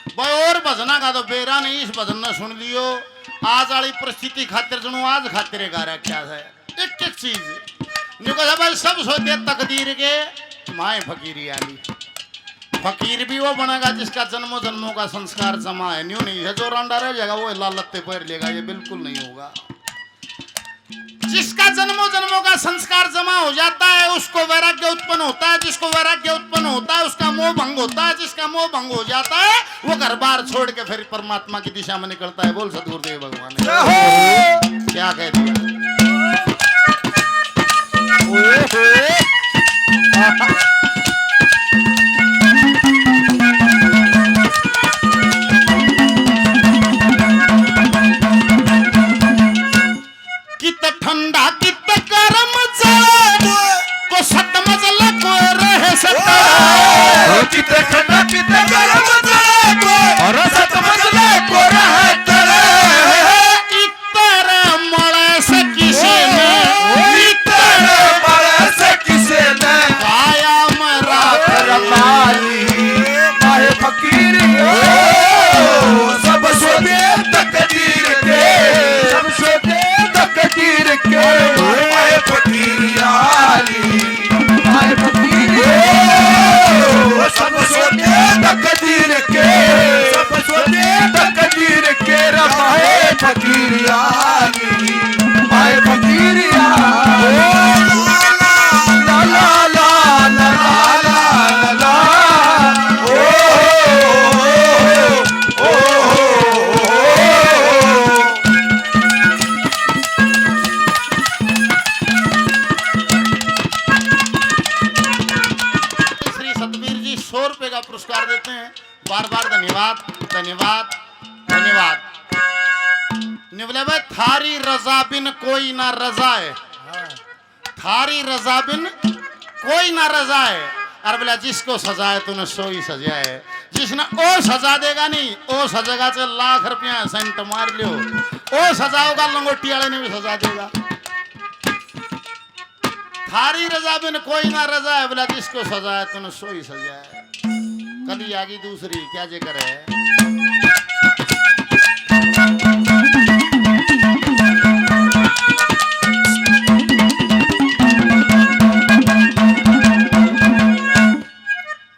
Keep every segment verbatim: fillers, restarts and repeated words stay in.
भाई, और भजना का तो बेरा नहीं, इस भजन ने सुन लियो। आज वाली परिस्थिति खातिर सुनो, आज खातिर गा रखा है एक एक चीज। न्यू कहा भाई, सब सोचे तकदीर के, माए फकीरी आली। फकीर भी वो बनेगा जिसका जन्मों जन्मों का संस्कार जमा है। न्यू नहीं है, जो रांडा रह जाएगा वो लालते पैर लेगा, ये बिल्कुल नहीं होगा। जिसका जन्मों जन्मों का संस्कार जमा हो जाता है, उसको वैराग्य उत्पन्न होता है। जिसको वैराग्य उत्पन्न होता है, उसका मोह भंग होता है। जिसका मोह भंग हो जाता है, वो घर बार छोड़ के फिर परमात्मा की दिशा में निकलता है। बोल सतगुरुदेव भगवान की। क्या कह दिया? ओए होए। कित ठंडा कित गरम जाए, को सत मजला को रह सता। ओ, कित ठंडा कित गरम जाए, को और सत मजला को रह तले। इतर मले से किसी ने, इतर मले से किसी ने, काया में राख रमाई। माए फकीर ओ, सब सोचे तकदीर के, सब सोचे तकदीर के, माए फकीर आली, माए फकीर ओ, सब सोचे तकदीर के, सब सोचे तकदीर के, रे माए फकीर आली, माए फकीर आली। ओ, ला, ला, ला। ओ, ओ, ओ, ओ, ओ। श्री सतबीर जी सौ रुपए का पुरस्कार देते हैं। बार बार धन्यवाद, धन्यवाद, धन्यवाद। न्यू बोले भाई, थारी रजा बिन कोई ना रजा है। थारी रजा बिन कोई ना रजा है। अरे बोला, जिसको सजाया तूने सो ही सजा है। जिसने ओ सजा देगा नहीं, ओ सजेगा चाहे लाख रुपया सेंट मार लियो, ओ सजाओगा लंगोटी वाले ने भी सजा देगा। थारी रजा बिन कोई ना रजा है, बोला, जिसको सजाया तूने सो ही सजा है। कली आ गई दूसरी, क्या जे करे।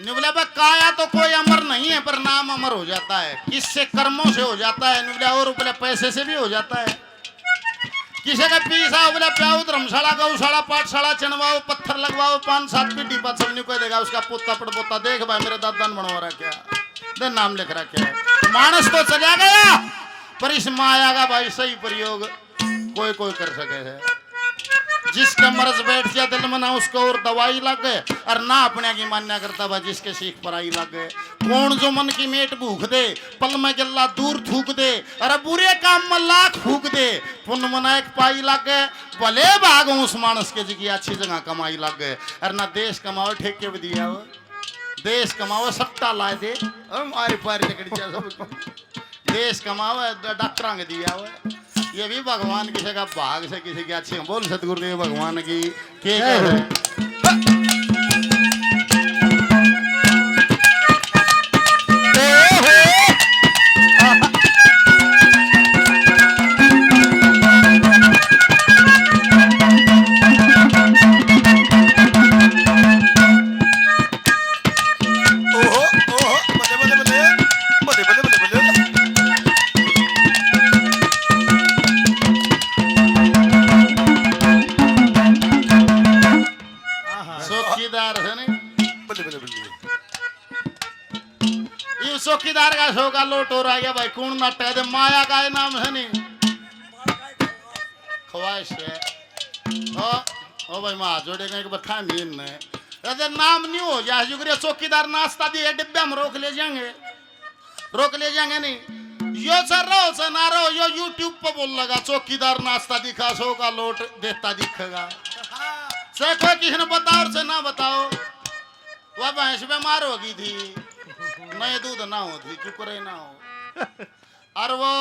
न्यू बोला, बे, काया तो कोई अमर नहीं है, पर नाम अमर हो जाता है। किससे? कर्मों से हो जाता है। न्यू बोला, और बोला, पैसे से भी हो जाता है। किसी का पीसा हो, बोला, प्याऊ धर्मशाला, गौशाला, पाठशाला, चनवाओ, पत्थर लगवाओ, पांच सात पीढ़ी बाद सब न्यू कह देगा, उसका पोता पड़पोता, देख भाई, मेरे दादा ने बनवा रखा, दे नाम लिख रखा है। मानस तो चला गया, पर इस माया का भाई सही प्रयोग कोई कोई कर सके है। जिसका मर्ज बैठ गया दिल में, ना उसको और दवाई लग गए, और ना अपने की मान्या करता भाई, जिसके सीख पराई लग गए। कौन जो मन की मेट भूख दे, पल में गल्ला दूर थूक दे, अरे बुरे काम में लाख फूक दे, पुण्य मना एक पाई लाग गए। भले भाग हो उस मानस के जिकी अच्छी जगह कमाई लाग गए। अरे ना देश कमाओ ठेके भी दिया हो, देश कमाओ सट्टा ला दे, हम आरे पार निकल जा सब। देश कमाओ ड-, डॉक्टरां के दिया हो, ये भी भगवान किसी का भाग से किसी की अच्छी। बोल सतगुरुदेव भगवान की। के कह रहे? ओहो, ओहो, बल्ले, बल्ले, बल्ले। बल्ले, बल्ले, बल्ले, बल्ले। चौकीदार है नहीं? बल्ले, बल्ले, बल्ले। ये चौकीदार का सौ का लोट हो रहा है भाई, कौन नाटा है? माया का ये नाम है नहीं? ख्वाहिश है। ओ, ओ भाई, माँ जोड़े का एक बखा नहीं ने। अरे नाम नहीं हो जा, जुगरे चौकीदार नाश्ता दिए, डिब्बे हम रोक ले जाएंगे। रोक ले जाएंगे नहीं। यो सर रहो, सर ना रहो, यो YouTube पे बोल लगा, चौकीदार नाश्ता दिखा, सौ का लोट देता दिखेगा। चाहे कोई किसी ने बताओ और चाहे ना बताओ, वह भैंस बीमार हो गई थी, नए दूध ना हो थी, चुकरे ना हो। और वो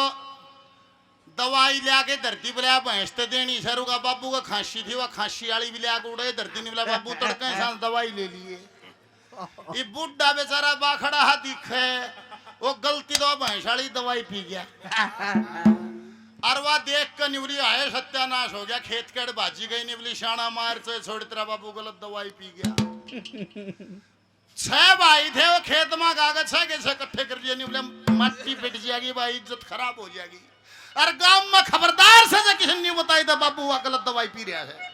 दवाई लिया के धरती पर भैंस ते देनी सर, उका बाबू का खांसी थी, वह खांसी वाली भी लिया के उड़े धरती नहीं बोला, बाबू तड़के सांस दवाई ले लिए। ये बूढ़ा बेचारा बाखड़ा हा दिखे, वो गल साली दवाई पी गया। अर वा देख के निवली, हाय सत्यानाश हो गया, खेत कड़ भाजी गई निवली, शाना मार से छोड़, तेरा बाबू गलत दवाई पी गया। छह भाई थे, वो खेत में गा के छह के छह इकट्ठे कर लिए, निवले माटी पिट जाएगी भाई, इज्जत खराब हो जाएगी। और गांव में खबरदार से जे किसी ने नहीं बताई तो बाबू वा गलत दवाई पी रहा है।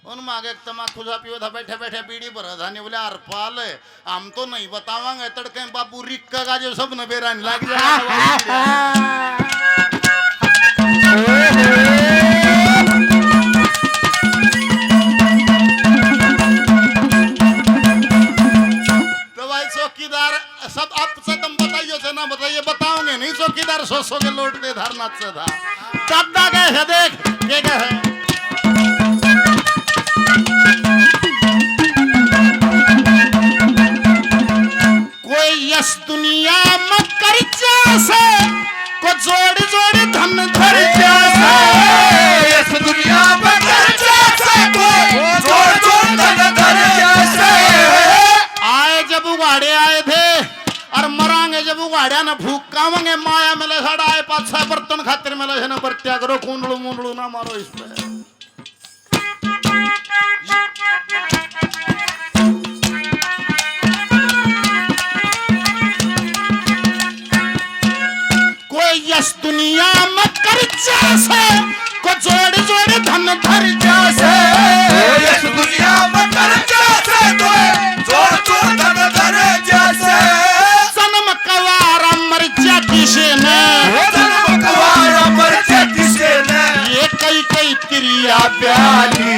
उनमें आगे एक तमाकू सा पियो था, बैठे बैठे बीड़ी भरा था, निवले हरपाल, हम तो नहीं बतावांगे, तड़के बाबू रिक्का का जो सब न बेरा नहीं लग जाएगा। तो भाई चौकीदार, सब आप से तुम बताइयो से ना बताइए, बताओगे नहीं, चौकीदार सौ सौ के लोट दे धरना से था। दादा कहे देख, के कहे। कोई यस दुनिया में कर्जा से, को जोड़ जोड़ धन धर जा से। यस दुनिया में कर्जा से, को जोड़ जोड़ धन धर जा से। आए जब उघाड़े आए थे, और मरांगे जब उघाड़िया ने फूक कावांगे, माया मिले साड़ा आए पाछा बर्तन खातिर मिले से ना बरत्या करो, कूंडलू मुंडलू ना मारो इस पे। कोई यस दुनिया में कर्जा से, को जोड़ जोड़ धन धर जा से। कोई यस दुनिया में कर्जा से, को जोड़ जोड़ धन धर जा से। जन्म कवारा मर जा किसे ने, जन्म कवारा मर जा किसे ने। ये कई कई क्रिया प्याली।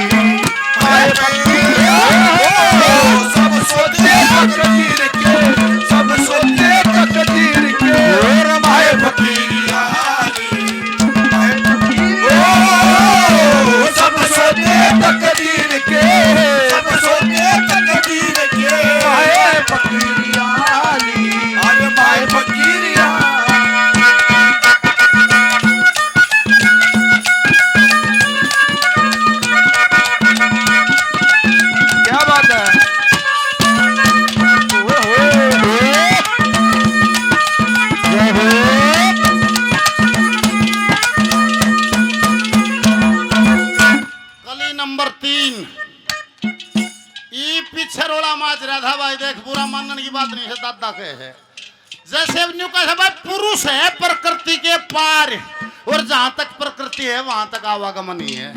हाय फकीर, ओ, सब सोचे तकदीर के, सब सोचे तकदीर के। और हाय फकीर, हाय फकीर, ओ, सब सोचे तकदीर के, सब सोचे तकदीर के। हाय फकीर, अरे हाय फकीर। क्या बात है? ओहो। जय हो। कली नंबर तीन। ई पीछे रोला माच रहा था भाई, देख, बुरा मानने की बात नहीं है, दादा के है। जैसे अब न्यू कहे भाई, पुरुष है प्रकृति के पार, और जहां तक प्रकृति है वहां तक आवागमन ही है।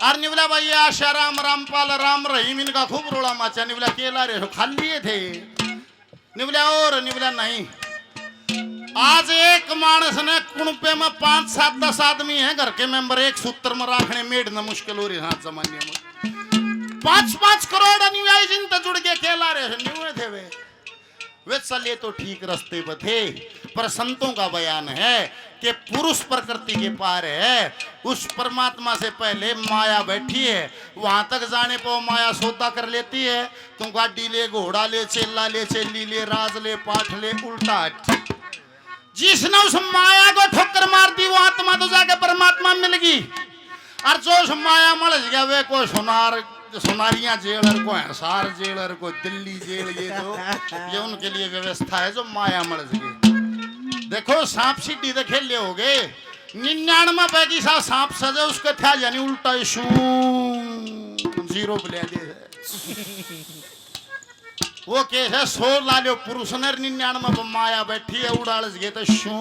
और निवला भाई आशाराम, रामपाल, राम रहीम, इनका खूब रोला माचा। निवला केला रे हो, खाली थे। निवला और निवला नहीं। आज एक मानस ने कुणपे में पांच सात दस आदमी हैं घर के मेंबर, एक सूत्र में राखने मेढ़ न मुश्किल हो रही है आज जमाने में। पांच पांच करोड़ अनुयायी जिन तक जुड़ के केला रे न्यू थे वे। वे चले तो ठीक रास्ते पर थे, पर संतों का बयान है कि पुरुष प्रकृति के पार है। उस परमात्मा से पहले माया बैठी है, वहां तक जाने पर माया सौदा कर लेती है। तू गाड़ी ले, घोड़ा ले, चेला ले, चेली ले, राज ले, पाठ ले, उल्टा हट। जिसने उस माया को ठोकर मार दी, वो आत्मा तो जाके परमात्मा में मिल गई। और जो उस माया में उलझ गया, वे को सुनार, सुनारियां जेलर को, हिसार जेलर को, दिल्ली जेल, ये तो, ये उनके लिए व्यवस्था है जो माया में उलझ गए। देखो, सांप सीढ़ी तो खेले हो गए, निन्यानवे पैकी सा सांप सजे, उसके था यानी उल्टा ही शू, जीरो पे ले दे। वो के है, सौ ला लो पुरुष ने, निन्यानवे पे माया बैठी है, उड़ाल गए तो शू,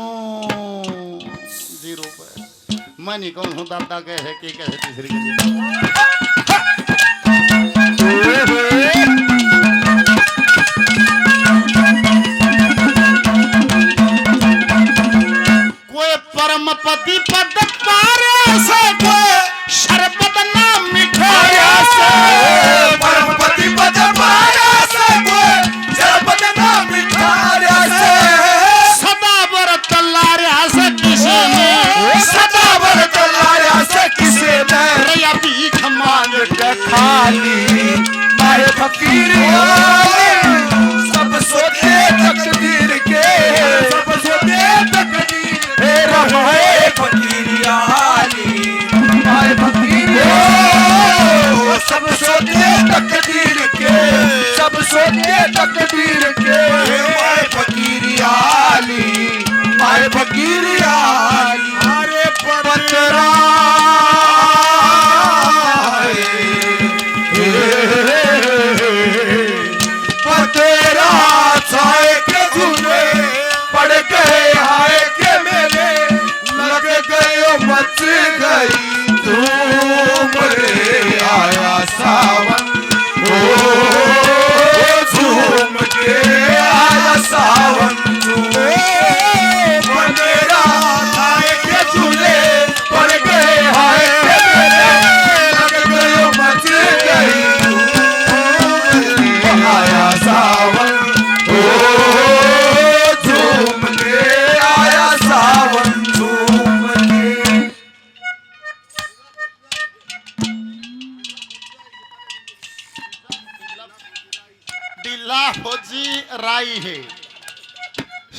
जीरो पे। मैं नहीं कहूँ हूँ दादा के है, के कैसे तीसरी के लिए। कोई परम पति पद पारे से, कोई शरबत ना मिठाया से। परम पति पद पारे से, कोई शरबत ना मिठाया से। सदा व्रत लाया से किसी ने, सदा व्रत लाया से किसी ने। रया भीख मांग के खाली, मारे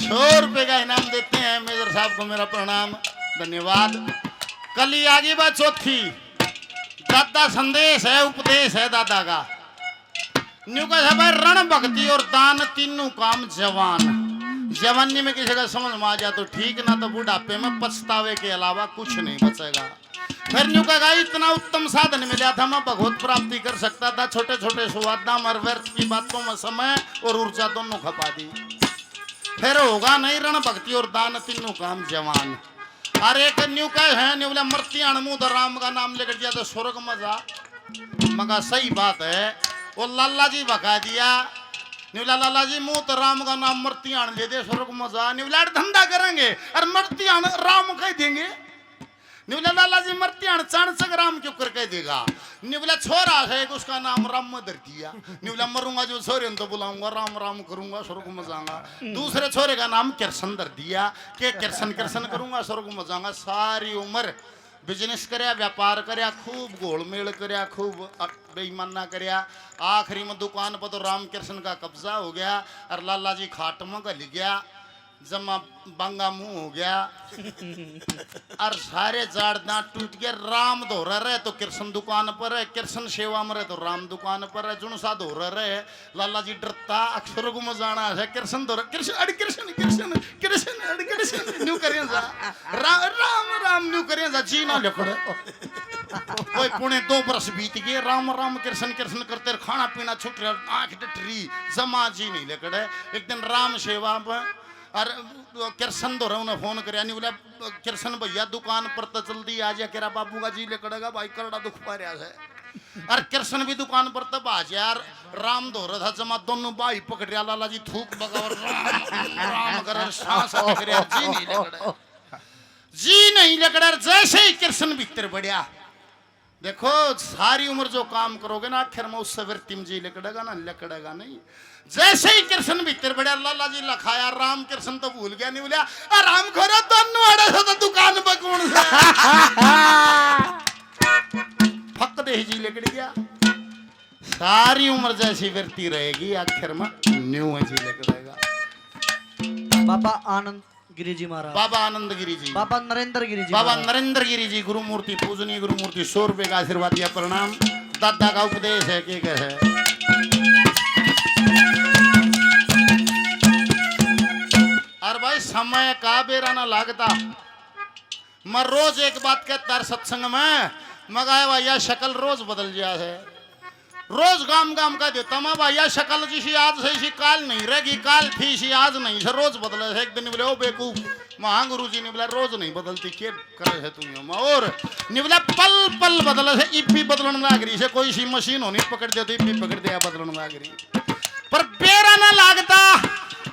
सौ रुपए का इनाम देते हैं मेजर साहब को, मेरा प्रणाम, धन्यवाद। कली आ गई बात चौथी, दादा संदेश है, उपदेश है दादा का। न्यू कहे भाई, रण भक्ति और दान, तीनों काम जवान। जवानी में किसी का समझ में आ जाए तो ठीक, ना तो बुढ़ापे में पछतावे के अलावा कुछ नहीं बचेगा। फिर न्यू कहेगा, इतना उत्तम साधन मिला था, मैं भगवत प्राप्ति कर सकता था, छोटे छोटे सुवादा में, व्यर्थ की बातों में समय और ऊर्जा दोनों खपा दी। फिर होगा नहीं रण भक्ति और दान, तीनों काम जवान। अरे एक न्यू कहे हैं, न्यू बोला, मरती आण मुंह तो राम का नाम लेकर दिया तो स्वर्ग में जा। मगा सही बात है, वो लाला जी भगा दिया। न्यू बोला, लाला जी, मुंह तो राम का नाम, मरती आण ले दे स्वर्ग में जा। न्यू बोला, धंधा करेंगे और मरती आण राम कह देंगे। न्यू बोला, लाला जी, मरती आण चाणचक राम क्यों कर कह देगा? न्यू बोला, छोरा है एक, उसका नाम राम धर दिया। न्यू बोला, मरूंगा जो छोरे ने तो बुलाऊंगा, राम राम करूंगा, स्वर्ग में जाऊंगा। दूसरे छोरे का नाम कृष्ण धर दिया, के कृष्ण कृष्ण करूंगा, स्वर्ग में जाऊंगा। सारी उम्र बिजनेस करया, व्यापार करया, खूब घोल मेल करया, खूब अ-, बेईमाना करया। आखिरी में दुकान पर तो राम कृष्ण का कब्जा हो गया और लाला जी खाट में घल गया, जमा बांगा मुंह हो गया। और सारे जाड़ दांत टूट गए। राम धोरा रहे तो कृष्ण दुकान पर है, कृष्ण सेवा में रहे तो राम दुकान पर है। जुनसा धोरा रहे, लाला जी डरता, अक्षर को मजाना है, कृष्ण धोरा, कृष्ण, अरे कृष्ण, कृष्ण, कृष्ण, अरे कृष्ण, न्यू करें जा। रा-, राम, राम, न्यू करें जा, जी ना लिकड़े। कोई पौने दो बरस बीत गए, राम, राम, कृष्ण, कृष्ण करते रहे, खाना पीना छूट रहा, आंख डट रही, जमा जी नहीं लिकड़े। एक दिन राम सेवा में, और कृष्ण धोरा उन्हें फोन करया, न्यू बोला, कृष्ण भैया, दुकान पर तो जल्दी आ जा, केरा बाबू का जी लिकड़ेगा, भाई करड़ा दुख पा रहा है। और कृष्ण भी दुकान पर तब आ जा यार, राम धोरा था, जमा दोनों भाई पकड़ रहा, लाला जी थूक बगा और राम, राम कर, सांस अटक रहा, जी नहीं लिकड़े, जी नहीं लिकड़े। और जैसे ही कृष्ण भीतर बढ़या, देखो, सारी उम्र जो काम करोगे ना, आखिर में उससे वृत्ति में जी लिकड़ेगा ना, लिकड़ेगा नहीं। जैसे ही कृष्ण भीतर बढ़या, लाला जी लखाया, राम कृष्ण तो भूल गया, नहीं बोला, "आ राम खोरो, दोनों आड़े से तो दुकान पर कौन से?" फक दे जी लिकड़ गया। सारी उम्र जैसी वृत्ति रहेगी, आखिर में न्यू है जी लिकड़ेगा। बाबा आनंद गिरी जी महाराज, बाबा आनंद गिरी जी, बाबा नरेंद्र गिरी जी बाबा महाराज। नरेंद्र गिरी जी, गुरु मूर्ति, पूजनीय गुरु मूर्ति, सौ रुपए का आशीर्वाद या प्रणाम। दादा का उपदेश है, के कहे। और भाई, समय का बेरा ना लागता। मैं रोज एक बात कहता हर सत्संग में, मगाए भाई, या शक्ल रोज बदल जा है। रोज गाम गाम का देता मैं, भाई, या शक्ल जिसी आज से, इसी काल नहीं रहेगी, काल थी, इसी आज नहीं से, रोज बदले से। एक दिन बोले, "ओ बेवकूफ, महागुरु जी ने बोला, रोज नहीं बदलती, के करे है तू यो?" और ने बोला, "पल पल बदले से, इब भी बदलन लाग रही से, कोई सी मशीन होनी पकड़ दे तो इब भी पकड़ दे, या बदलन लाग रही।" पर बेरा ना लागता।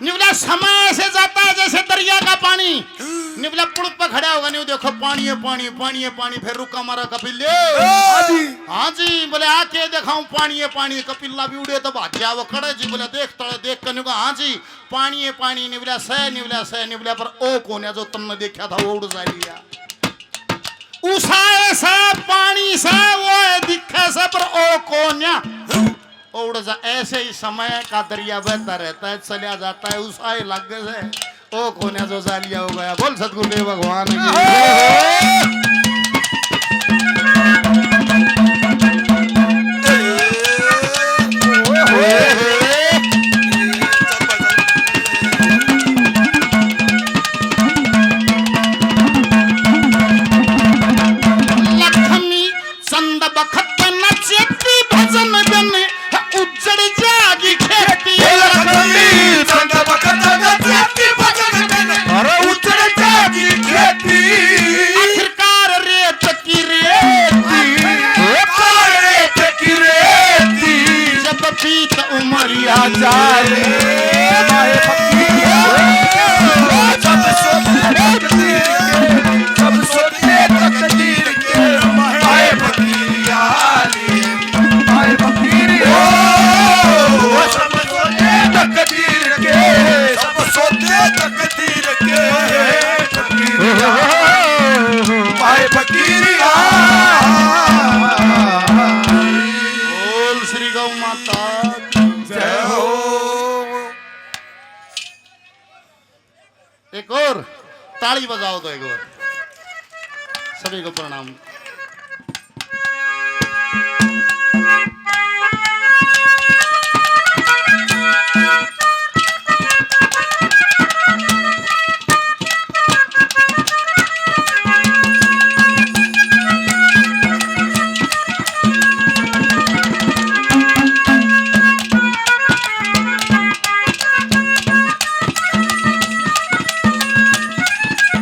न्यू बोला, समय ऐसे जाता है जैसे दरिया का पानी। न्यू बोला, पुल पर खड़ा होगा, न्यू देखो, पानी है, पानी, पानी है, पानी। फिर रुका मारा कपिल, "हाँ जी।" "हाँ जी।" बोले, "आके दिखाऊं, पानी है, पानी।" कपिला भी उड़े तो भाग गया वो खड़े जी। बोले, "देख तले देख कर।" न्यू कहा, "हाँ जी, पानी है, पानी।" न्यू बोला, "सह।" न्यू बोला, "सह।" न्यू बोला, "पर ओ कोन्या जो तुमने देखा था, वो उड़ जा लिया।" उसाए से पानी से वो दिखे से, पर ओ कोन्या। उड़ जा, ऐसे ही समय का दरिया बहता रहता है, चला जाता है, उसाए लग से। ओ कोन्या जो जालिया हो गया। बोल सतगुरुदेव भगवान की। लक्ष्मी चंद बखत न चेती भजन बिन, उजड़ जागी खेती। लक्ष्मी चंद बखत न चेती भजन बिन, अरे उजड़ जागी खेती। आखिरकार रेत की रेती, आखिरकार रेत की रेती। जब बीत उमरिया जाए, जब सोते तकदीर के, जब सोते तकदीर के, आए फकीर आली, आए फकीर, ओ, जब सोते तकदीर के, जब सोते तकदीर के, फकीर आली, आए फकीर आली। बोल श्री गौ माता जय हो। एक और ताली बजाओ तो एक और। सभी को प्रणाम।